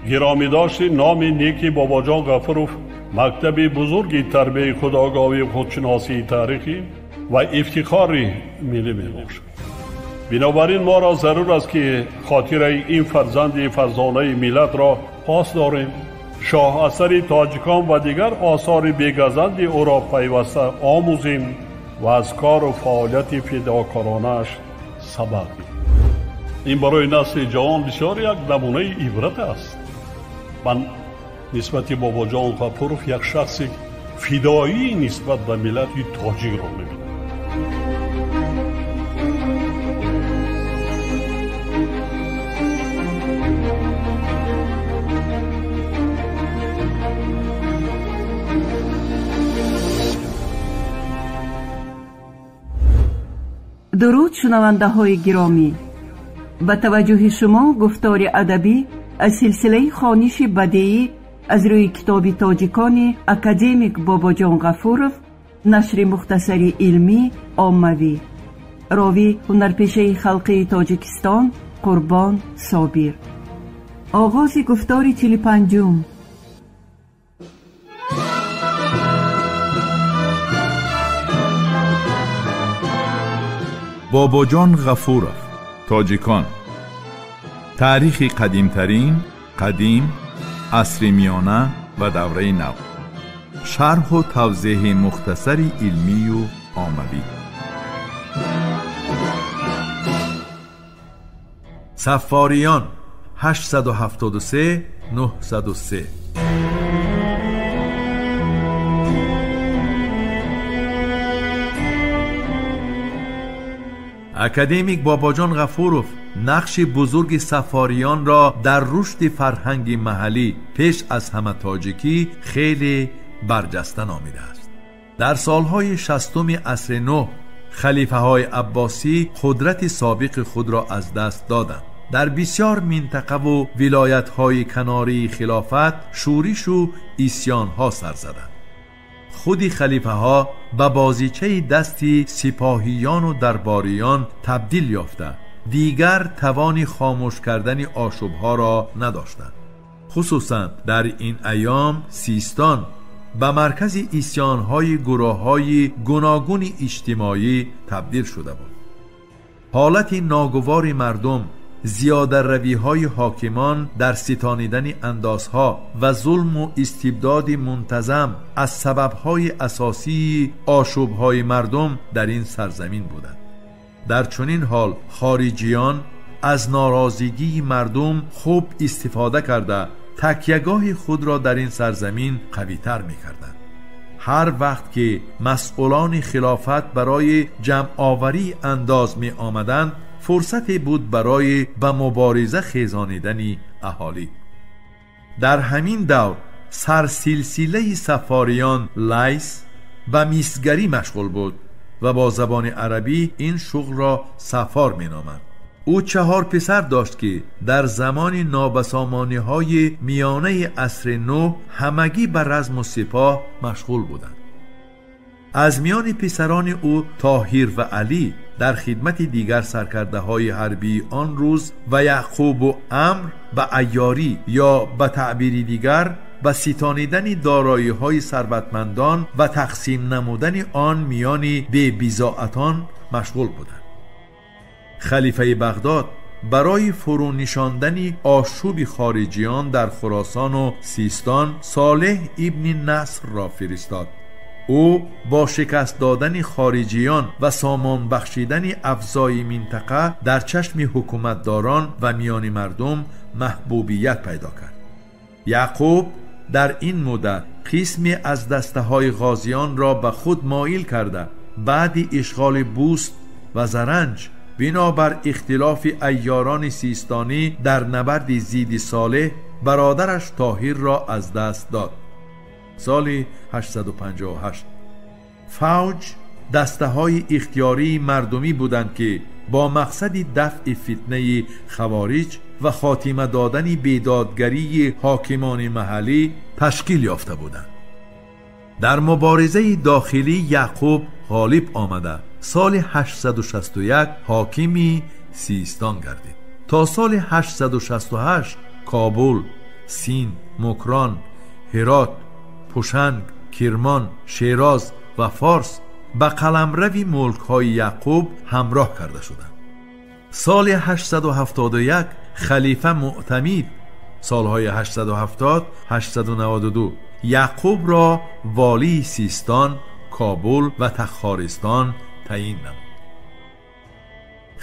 Гиромӣ дошти номи неки Бобоҷон Ғафуров мактаби бузурги тарбияи худогоҳӣ, худшиносии таърихӣ ва ифтихори миллӣ мебошад. Бинобар ин моро зарур аст, ки хотираи ин фарзанди фарзонаи миллатро пос дорем, шоҳасари тоҷикон ва дигар осори бегазанди ӯро пайваста омӯзем ва аз кору фаъолияти фидокоронааш сабақ гирем. Ин барои насли ҷавон бисёр як намунаи ибрат аст. Ман нисбати Бобоҷон Ғафуров як шахси фидоӣ нисбат ба миллати тоҷикро мебинам. Дуруд, шунавандаҳои гиромӣ! Ба таваҷҷӯҳи шумо гуфтори адабӣ аз силсилаи хониши бадеӣ аз рӯи китоби тоҷикони академик Бобоҷон Ғафуров, нашри мухтасари илмӣ оммавӣ. Ровӣ ҳунарпешаи халқии Тоҷикистон Қурбон Собир. Оғози гуфтори 45-ум. Бобоҷон Ғафуров, тоҷикон. Таърихи қадимтарин, қадим, асри миёна ва давраи нав. Шарҳу тавзеҳи мухтасари илмию оммавӣ. Саффориён 873 903. Академик Бобоҷон Ғафуров нақши бузурги саффориёнро дар рушди фарҳанги маҳаллӣ, пеш аз ҳама тоҷикӣ, хеле барҷаста номидааст. Дар солҳои 60-уми асри нӯҳ халифаҳои аббосӣ қудрати собиқи худро аз даст доданд. Дар бисёр минтақаву вилоятҳои канории хилофат шӯришу исьёнҳо сар заданд. Худи халифаҳо ба бозичаи дасти сипоҳиёну дарбориён табдил ёфта, дигар тавони хомӯш кардани ошӯбҳоро надоштанд. Хусусан дар ин айём Систон ба маркази исьёнҳои гурӯҳҳои гуногуни иҷтимоӣ табдил шуда буд. Ҳолати ногувори мардум, зиёдаравиҳои ҳокимон дар ситонидани андозҳо ва зулму истибдоди мунтазам аз сабабҳои асосии ошӯбҳои мардум дар ин сарзамин буданд. Дар чунин ҳол хориҷиён аз норозигии мардум хуб истифода карда, такягоҳи худро дар ин сарзамин қавитар мекарданд. Ҳар вақт ки масъулони хилофат барои ҷамъоварии андоз меомаданд, фурсате буд барои ба мубориза хезонидани аҳолӣ. Дар ҳамин давр сарсилсилаи саффориён Лайс ба мисгарӣ машғул буд ва бо забони арабӣ ин шуғлро саффор меноманд. Ӯ 4 писар дошт, ки дар замони нобасомониҳои миёнаи асри нӯҳ ҳамагӣ ба разму сипоҳ машғул буданд. Аз миёни писарони ӯ Тоҳир ва Алӣ дар хидмати дигар саркардаҳои ҳарбии он рӯз ва Яъқубу Амр ба айёрӣ ё ба таъбири дигар ба ситонидани дороиҳои сарватмандон ва тақсим намудани он миёни бебизоатон машғул буданд. Халифаи Бағдод барои фурӯнишондани ошӯби хориҷиён дар Хуросону Систон Солеҳ ибни Насрро фиристод. Ӯ бо шикаст додани хориҷиён ва сомон бахшидани афзои минтақа дар чашми ҳукуматдорон ва миёни мардум маҳбубият пайдо кард. Яъқуб дар ин муддат қисме аз дастаҳои ғозиёнро ба худ моил карда, баъди ишғоли Буст ва Заранҷ бинобар ихтилофи айёрони систонӣ дар набарди зидди Солеҳ бародараш Тоҳирро аз даст дод. Соли 858 фавҷ дастаҳои ихтиёрии мардумӣ буданд, ки бо мақсади дафъи фитнаи хавориҷ ва хотима додани бедодгарии ҳокимони маҳаллӣ ташкил ёфта буданд. Дар муборизаи дохилӣ Яъқуб ғолиб омада, соли 861 ҳокими Систон гардид. То соли 868 Кобул, Синд, Мукран, Ҳирот, Пушанг, Кирмон, Шероз ва Форс ба қаламрави мулкҳои Яъқуб ҳамроҳ карда шуданд. Соли 871 халифа Муътамид солҳои 870-892 Яъқубро волии Систон, Кобул ва Тахористон таъин намуд.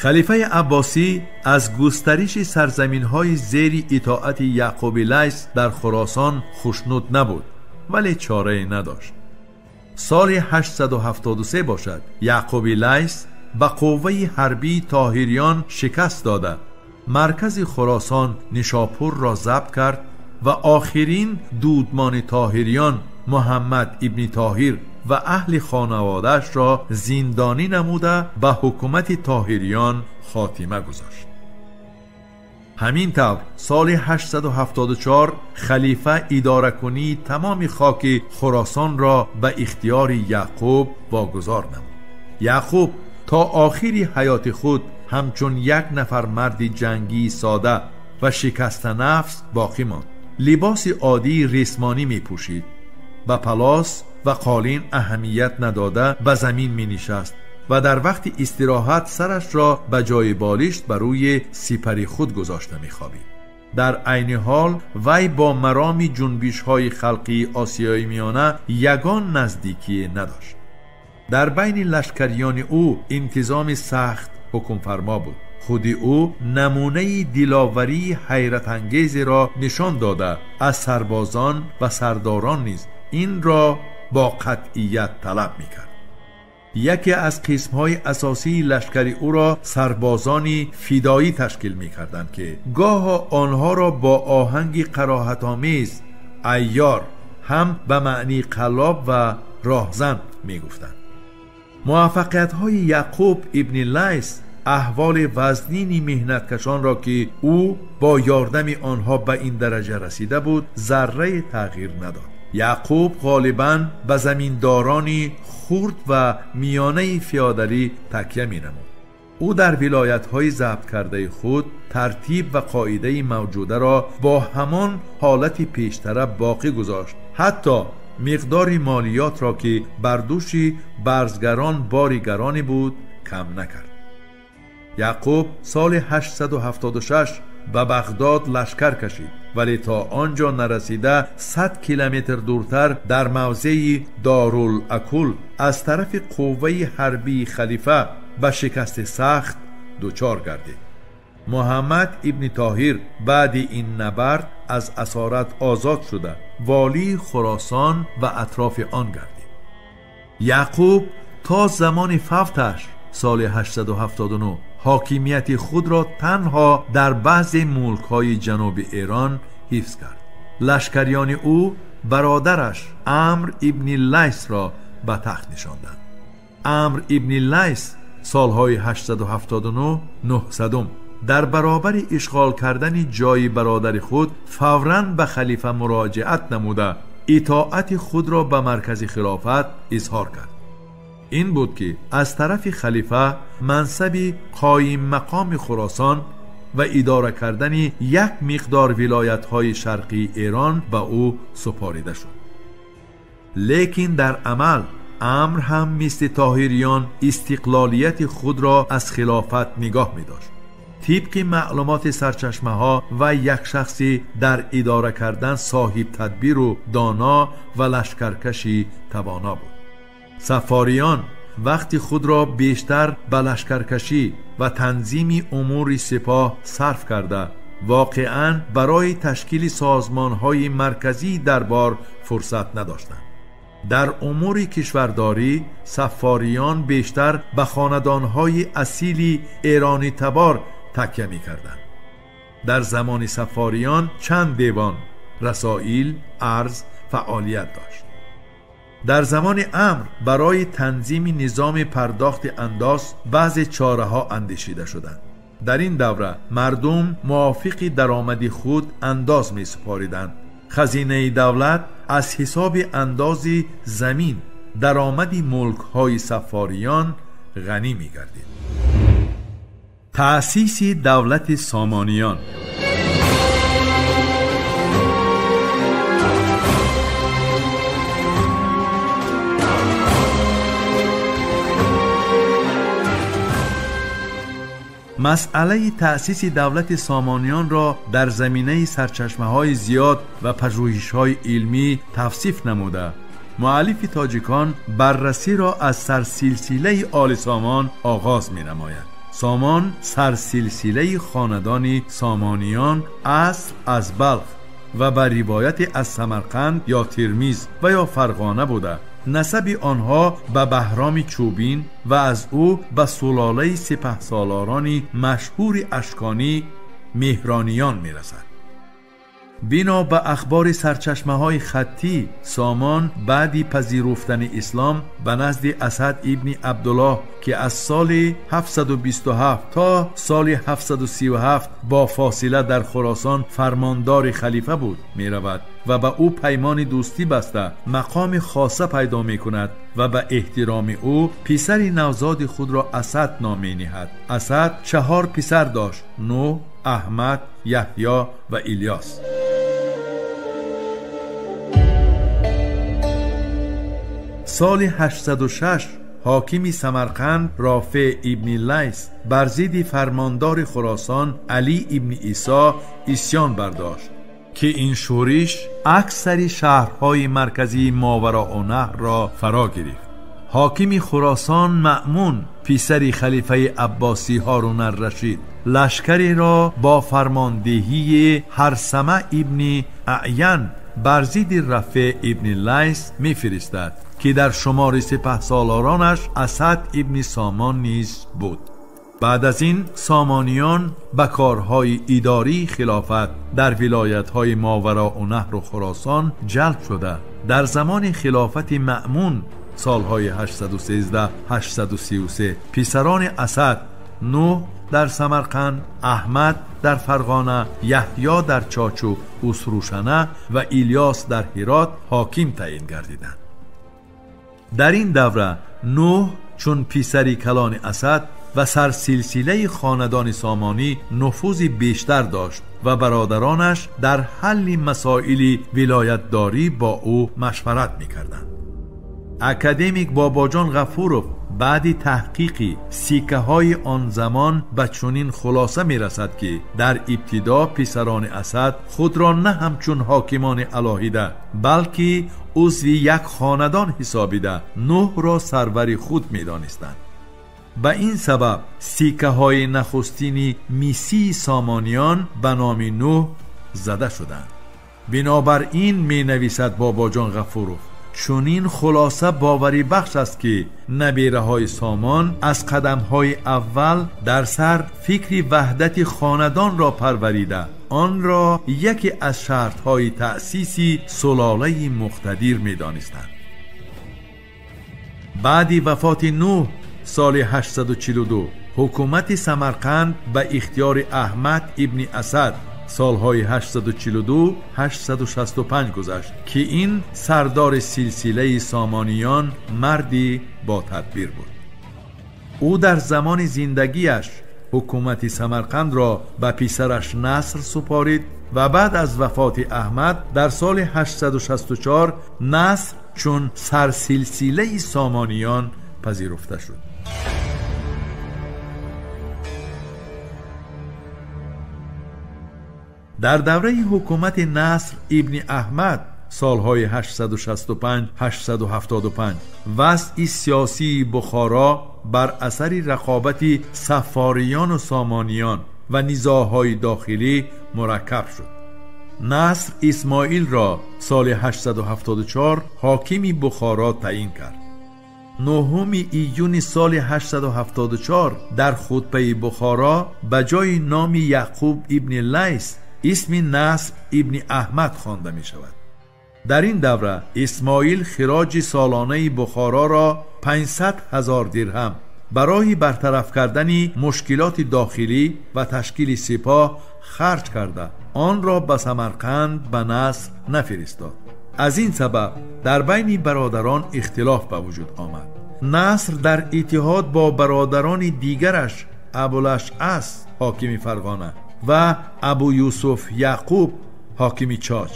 Халифаи Аббосӣ аз густариши сарзаминҳои зери итоати Яъқуби Лайс дар Хуросон хушнуд набуд, вале чорае надошт. Соли 873 бошад, Яъқуби Лайс ба қувваи ҳарбии Тоҳириён шикаст дода, маркази Хуросон Нишопурро забт кард ва охирин дудмони Тоҳириён Муҳаммад ибни Тоҳир ва аҳли хонаводаашро зиндонӣ намуда ба ҳукумати Тоҳириён хотима гузошт. Ҳамин тавр соли 874 халифа идоракунии тамоми хоки Хуросонро ба ихтиёри Яъқуб вогузор намуд. Яъқуб то охири ҳаёти худ ҳамчун як нафар марди ҷангии сода ва шикастанафс боқӣ монд. Либоси оддии рисмонӣ мепӯшид, ба палос ва қолин аҳамият надода ба замин менишаст ва дар вақти истироҳат сарашро ба ҷои болишт ба рӯи сипари худ гузошта мехобид. Дар айни ҳол вай бо мароми ҷунбишҳои халқии Осиёи Миёна ягон наздикие надошт. Дар байни лашкариёни ӯ интизоми сахт ҳукмфармо буд. Худи ӯ намунаи диловарии ҳайратангезеро нишон дода, аз сарбозон ва сардорон низ инро бо қатъият талаб мекард. Яке аз қисмҳои асосии лашкари ӯро сарбозони фидоӣ ташкил мекарданд, ки гоҳо онҳоро бо оҳанги қароҳатомез айёр ҳам ба маънии қаллоб ва роҳзан мегуфтанд. Муваффақиятҳои Яъқуб ибни Лайс аҳволи вазнини меҳнаткашонро, ки ӯ бо ёрдами онҳо ба ин дараҷа расида буд, заррае тағйир надод. Яъқуб ғолибан ба заминдорони хурд ва миёнаи феодалӣ такя менамуд. Ӯ дар вилоятҳои забт кардаи худ тартиб ва қоидаи мавҷударо бо ҳамон ҳолати пештара боқӣ гузошт. Ҳатто миқдори молиётро, ки бар дӯши барзгарон бори гароне буд, кам накард. Яъқуб соли 876 ба Бағдод лашкар кашид, вале то он ҷо нарасида 100 километр дуртар дар мавзеи Дорул-Акул аз тарафи қувваи ҳарбии халифа ба шикасти сахт дучор гардид. Муҳаммад ибни Тоҳир баъди ин набард аз асорат озод шуда, волии Хуросон ва атрофи он гардид. Яъқуб то замони фавташ соли 879 ҳокимияти худро танҳо дар баъзе мулкҳои ҷануби Эрон ҳифз кард. Лашкариёни ӯ бародараш Амр ибни Лайсро ба тахт нишонданд. Амр ибни Лайс солҳои 879-900 дар баробари ишғол кардани ҷои бародари худ фавран ба халифа муроҷиат намуда, итоати худро ба маркази хилофат изҳор кард. Ин буд ки аз тарафи халифа мансаби қоим мақоми Хуросон ва идора кардани як миқдор вилоятҳои шарқии Эрон ба ӯ супорида шуд. Лекин дар амал Амр ҳам мисли Тоҳириён истиқлолияти худро аз хилофат нигоҳ медошт. Тибқи маълумоти сарчашмаҳо ва як шахси дар идора кардан соҳиб тадбиру доно ва лашкаркаши тавона буд. Саффориён вақти худро бештар ба лашкаркашӣ ва танзими умури сипоҳ сарф карда, воқеан барои ташкили созмонҳои марказии дарбор фурсат надоштанд. Дар умури кишвардорӣ саффориён бештар ба хонадонҳои асили эронӣ табор такя мекарданд. Дар замони саффориён чанд девон, расоил, арз фаъолият дошт. Дар замони Амр барои танзими низоми пардохти андоз баъзе чораҳо андешида шуданд. Дар ин давра мардум мувофиқи даромади худ андоз месупориданд. Хазинаи давлат аз ҳисоби андози замин даромади мулкҳои саффориён ғанӣ мегардид. Таъсиси давлати Сомониён. Масъалаи таъсиси давлати сомониёнро дар заминаи сарчашмаҳои зиёд ва пажӯҳишҳои илмӣ тавсиф намуда, муаллифи тоҷикон баррасиро аз сарсилсилаи оли Сомон оғоз менамояд. Сомон сарсилсилаи хонадони сомониён асл аз Балх ва ба ривояти аз Самарқанд ё Термиз ва ё Фарғона буда, насаби онҳо ба Баҳроми Чӯбин ва аз ӯ ба сулолаи сипаҳсолорони машҳури ашконӣ Меҳрониён мерасад. Бино ба ахбори сарчашмаҳои хаттӣ, Сомон баъди пазируфтани ислом ба назди Асад ибни Абдуллоҳ, ки аз соли 727 то соли 737 бо фосила дар Хуросон фармондори халифа буд, меравад ва ба ӯ паймони дӯстӣ баста мақоми хоса пайдо мекунад ва ба эҳтироми ӯ писари навзоди худро Асад ном мениҳад. Асад 4 писар дошт: Нӯҳ, Аҳмад, Яҳё ва Илёс. Соли 806 ҳокими Самарқанд Рофеъ ибни Лайс бар зидди фармондори Хуросон Алӣ ибни Исо исён бардошт, ки ин шӯриш аксари шаҳрҳои марказии Мовароуннаҳрро фаро гирифт. Ҳокими Хуросон Маъмун, писари халифаи Аббосӣ Ҳорун ар-Рашид, лашкареро бо фармондиҳии Ҳарсама ибни Аъян бар зидди Рафеъ ибни Лайс мефиристад, ки дар шумори сипаҳсолоронаш Асад ибни Сомон низ буд. Баъд аз ин сомониён ба корҳои идории хилофат дар вилоятҳои Мовароуннаҳру Хуросон ҷалб шуда, дар замони хилофати Маъмун солҳои 813-833 писарони Асад Нӯҳ дар Самарқанд, Аҳмад дар Фарғона, Яҳё дар Чочу Усрушана ва Илёс дар Ҳирот ҳоким таъин гардиданд. Дар ин давра Нӯҳ чун писари калони Асад ва сарсилсилаи хонадони сомонӣ нуфузи бештар дошт ва бародаронаш дар ҳалли масоили вилоятдорӣ бо ӯ машварат мекарданд. Академик Бобоҷон Ғафуров баъди таҳқиқи сиккаҳои он замон ба чунин хулоса мерасад, ки дар ибтидо писарони Асад худро на ҳамчун ҳокимони алоҳида, балки узви як хонадон ҳисобида Нӯҳро сарвари худ медонистанд. Ба ин сабаб сиккаҳои нахустини мисии сомониён ба номи Нӯҳ зада шуданд. Бинобар ин менависад Бобоҷон Ғафуров, чунин хулоса боварибахш аст, ки набераҳои Сомон аз қадамҳои аввал дар сар фикри ваҳдати хонадонро парварида, онро яке аз шартҳои таъсиси сулолаи муқтадир медонистанд. Баъди вафоти Нӯҳ соли 842 ҳукумати Самарқанд ба ихтиёри Аҳмад ибни Асад солҳои 842-865 гузашт, ки ин сардори силсилаи сомониён марди ботадбир буд. Ӯ дар замони зиндагиаш ҳукумати Самарқандро ба писараш Наср супорид ва баъд аз вафоти Аҳмад дар соли 864 Наср чун сарсилсилаи сомониён пазируфта шуд. Дар давраи ҳукумати Наср ибни Аҳмад солҳои 865-875 вазъи сиёсии Бухоро бар асари рақобати саффориёну сомониён ва низоъҳои дохилӣ мураккаб шуд. Наср Исмоилро соли 874 ҳокими Бухоро таъин кард. 9 июни соли 874 дар хутбаи Бухоро ба ҷои номи Яъқуб ибни Лайс исми Наср ибни Аҳмад хонда мешавад. Дар ин давра Исмоил хироҷи солонаи Бухороро 500 000 дирҳам барои бартараф кардани мушкилоти дохилӣ ва ташкили сипоҳ харҷ карда, онро ба Самарқанд ба Наср нафиристод. Аз ин сабаб дар байни бародарон ихтилоф ба вуҷуд омад. Наср дар иттиҳод бо бародарони дигараш Абулашъас ҳокими Фарғона ва Абу Юсуф Яъқуб ҳокими Чоч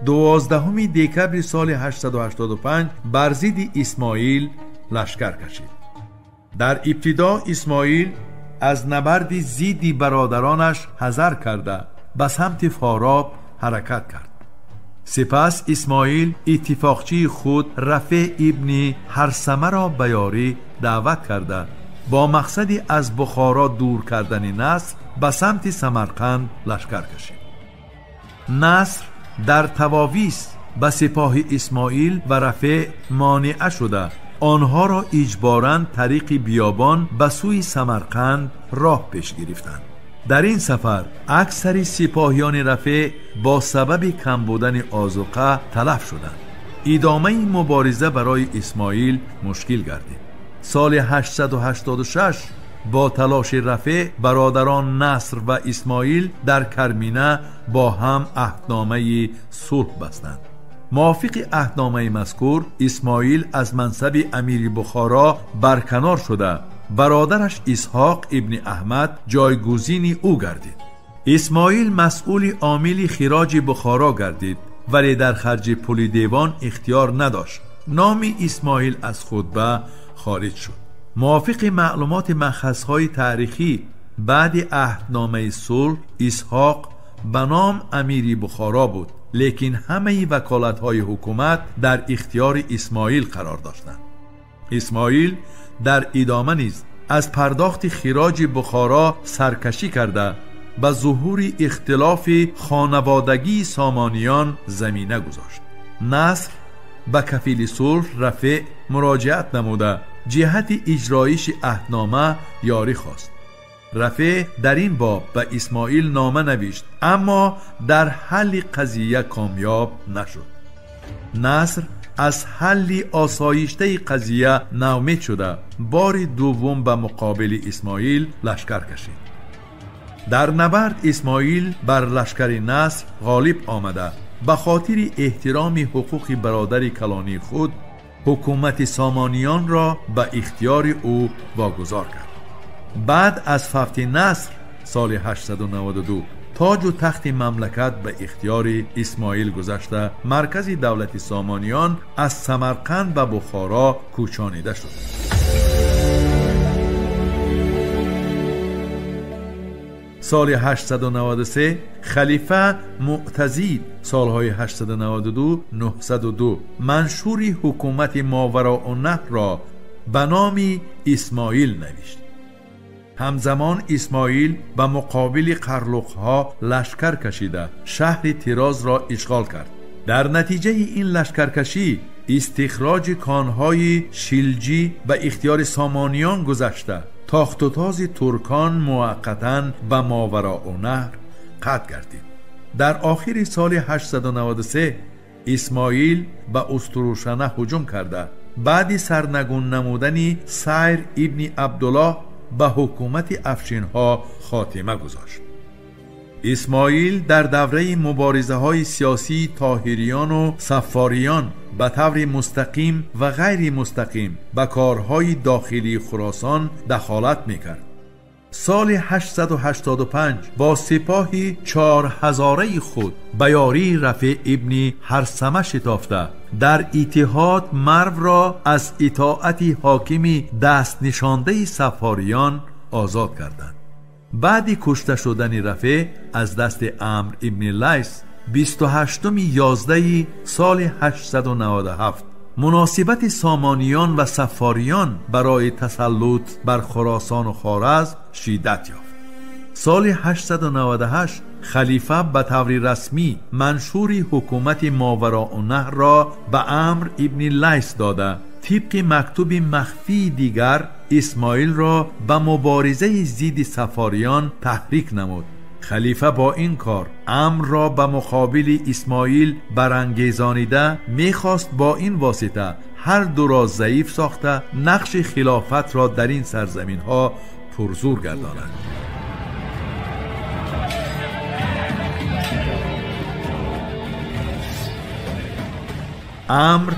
12 декабри соли 885 бар зидди Исмоил лашкар кашид. Дар ибтидо Исмоил аз набарди зидди бародаронаш ҳазар карда ба самти Фороб ҳаракат кард. Сипас Исмоил иттифоқчии худ Рафеъ ибни Ҳарсамаро ба ёрӣ даъват карда бо мақсади аз Бухоро дур кардани Наср ба самти Самарқанд лашкар кашид. Наср дар Тавовис ба сипоҳи Исмоил ва Рафеъ монеа шуда онҳоро иҷборан тариқи биёбон ба сӯи Самарқанд роҳ пеш гирифтанд. Дар ин сафар аксари сипоҳиёни Рафеъ бо сабаби кам будани озуқа талаф шуданд. Идомаи мубориза барои Исмоил мушкил гардид. Соли 886 бо талоши Рафеъ бародарон Наср ва Исмоил дар Кармина бо ҳам аҳдномаи сулҳ бастанд. Мувофиқи аҳдномаи мазкур Исмоил аз мансаби амири Бухоро барканор шуда бародараш Исҳоқ ибни Аҳмад ҷойгузини ӯ гардид. Исмоил масъули омили хироҷи Бухоро гардид, вале дар харҷи пули девон ихтиёр надошт. Номи Исмоил аз хутба хориҷ шуд. Мувофиқи маълумоти манхазҳои таърихӣ баъди аҳдномаи сулҳ Исҳоқ ба ном амири Бухоро буд, лекин ҳамаи ваколатҳои ҳукумат дар ихтиёри Исмоил қарор доштанд. Исмоил дар идома низ аз пардохти хироҷи Бухоро саркашӣ карда ба зуҳури ихтилофи хонаводагии Сомониён замина гузошт. Наср ба кафили сулҳ Рафеъ муроҷиат намуда ҷиҳати иҷроиши аҳднома ёрӣ хост. Рафеъ дар ин боб ба Исмоил нома навишт, аммо дар ҳалли қазия комёб нашуд. Наср аз ҳалли осоиштаи қазия ноумед шуда бори дуввум ба муқобили Исмоил лашкар кашид. Дар набард Исмоил бар лашкари Наср ғолиб омада ба хотири эҳтироми ҳуқуқи бародари калонии худ ҳукумати Сомониёнро ба ихтиёри ӯ вогузор кард. Баъд аз фавти Наср соли 892 тоҷу тахти мамлакат ба ихтиёри Исмоил гузашта маркази давлати Сомониён аз Самарқанд ба Бухоро кӯчонида шуд. Соли 893 халифа Муътазид солҳои 892-902 маншури ҳукумати Мовароуннаҳрро ба номи Исмоил навишт. Ҳамзамон Исмоил ба муқобили қарлуқҳо лашкар кашида шаҳри Тирозро ишғол кард. Дар натиҷаи ин лашкаркашӣ истихроҷи конҳои Шилҷӣ ба ихтиёри Сомониён гузашта тохтутози туркон муваққатан ба Мовароуннаҳр қатъ гардид. Дар охири соли 893 Исмоил ба Устурушана ҳуҷум карда баъди сарнагун намудани Сайр ибни Абдуллоҳ ба ҳукумати афшинҳо хотима гузошт. Исмоил дар давраи муборизаҳои сиёсии тоҳириёну саффориён ба таври мустақим ва ғайримустақим ба корҳои дохилии Хуросон дахолат мекард. Соли 885 бо сипоҳи 4000 худ ба ёрии Рафеъ ибни Ҳарсама шитофта дар иттиҳод Марвро аз итоати ҳокими дастнишондаи саффориён озод карданд. Баъди кушта шудани Рафеъ аз дасти Амр ибни Лайс 28-11 соли 897 муносибати Сомониён ва саффориён барои тасаллут бар Хуросону Хоразм шиддат ёфт. Соли 898 халифа ба таври расмӣ маншури ҳукумати Мовароуннаҳрро ба Амр ибни Лайс дода тибқи мактуби махфии дигар Исмоилро ба муборизаи зидди саффориён таҳрик намуд. Халифа бо ин кор Амрро ба муқобили Исмоил барангезонида мехост бо ин восита ҳар дуро заиф сохта нақши хилофатро дар ин сарзаминҳо пурзур гардонад. Амр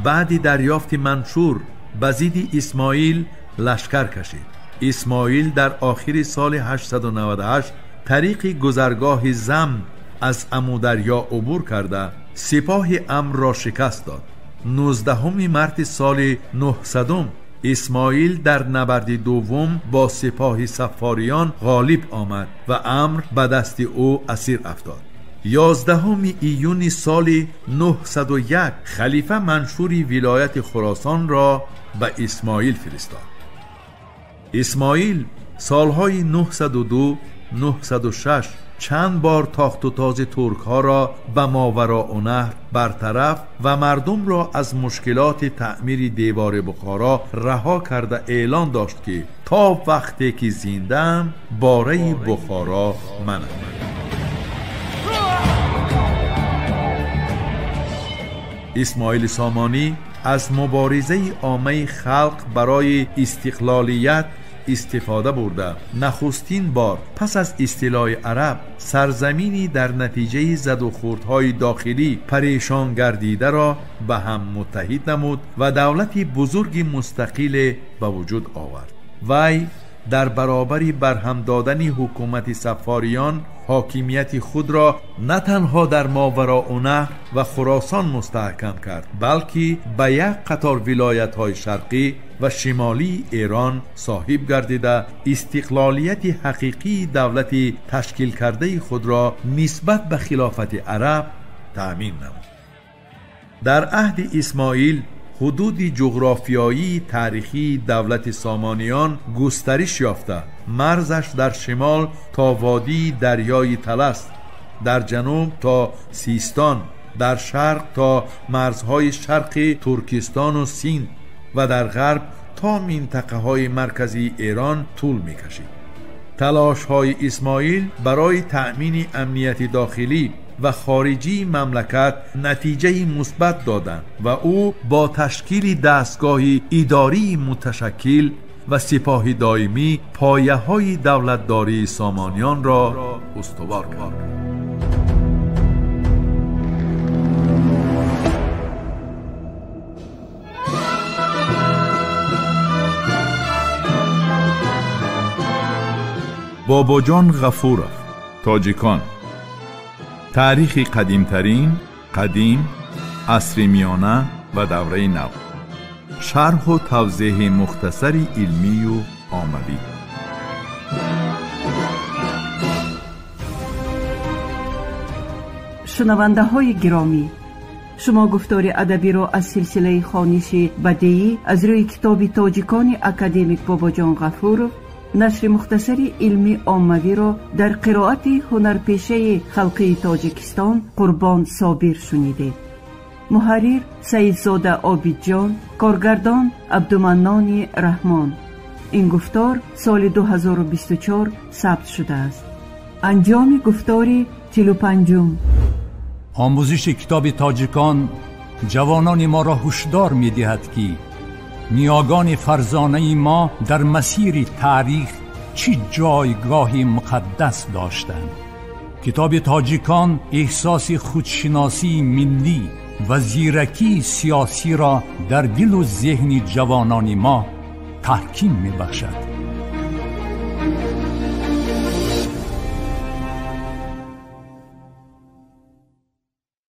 баъди дарёфти маншур ба зидди Исмоил лашкар кашид. Исмоил дар охири соли 898 тариқи гузаргоҳи Зам аз Амударё убур карда сипоҳи Амрро шикаст дод. 19 марти соли 900 اسماعیل در نبرد دوم با سپاه صفاریان غالب آمد و امر به دست او اسیر افتاد. 11 ایون سال 901 خلیفه منشور ولایت خراسان را به اسماعیل فرستاد. اسماعیل سالهای 902 906 چند بار تاخت و تاز ترک ها را به ماوراءالنهر برطرف و مردم را از مشکلات تعمیر دیوار بخارا رها کرده اعلان داشت که تا وقتی که زیندم باره بخارا منم. اسماعیل سامانی از مبارزه عامه خلق برای استقلالیت استفاده برده نخستین بار پس از استیلای عرب سرزمینی در نتیجه زد و خوردهای داخلی پریشان گردیده را به هم متحد نمود و دولتی بزرگ مستقل به وجود آورد. وی در برابر برهم دادن حکومت صفاریان حاکمیت خود را نه تنها در ماوراءالنهر و خراسان مستحکم کرد، بلکه به یک قطار ولایت‌های شرقی و شمالی ایران صاحب گردیده استقلالیت حقیقی دولت تشکیل کرده خود را نسبت به خلافت عرب تأمین نمود. در عهد اسماعیل حدود جغرافیایی تاریخی دولت سامانیان گسترش یافته، مرزش در شمال تا وادی دریای طلس، در جنوب تا سیستان، در شرق تا مرزهای شرق ترکستان و سین و در غرب تا منطقه های مرکزی ایران طول می کشید. تلاش های اسماعیل برای تأمین امنیت داخلی و خارجی مملکت نتیجه مثبت دادند و او با تشکیل دستگاه اداری متشکل و سپاه دائمی پایه های دولتداری سامانیان را استوار کرد. باباجان غفورов، تاجیکان. تاریخ قدیمترین، قدیم، عصر میانه و دوره نو. شرح و توضیح مختصر علمی و عاموی. شنونده های گرامی، شما گفتار ادبی را از سلسله خوانش بدیعی از روی کتاب تاجیکان اکادمیک باباجان غفورов نشر مختصر علمی عاموی را در قرائت هنرپیشه خلقی تاجیکستان قربان صابر شنیدید. محرر سیدزاده عابدجان، کارگردان عبدالمنان رحمان. این گفتار سال 2024 ثبت شده است. انجام گفتار 45. آموزش کتاب تاجیکان جوانان ما را هشدار می‌دهد که نیاگان فرزانه ما در مسیر تاریخ چه جایگاه مقدس داشتند. کتاب تاجیکان احساس خودشناسی ملی و زیرکی سیاسی را در دل و ذهن جوانان ما تحکیم می‌بخشد.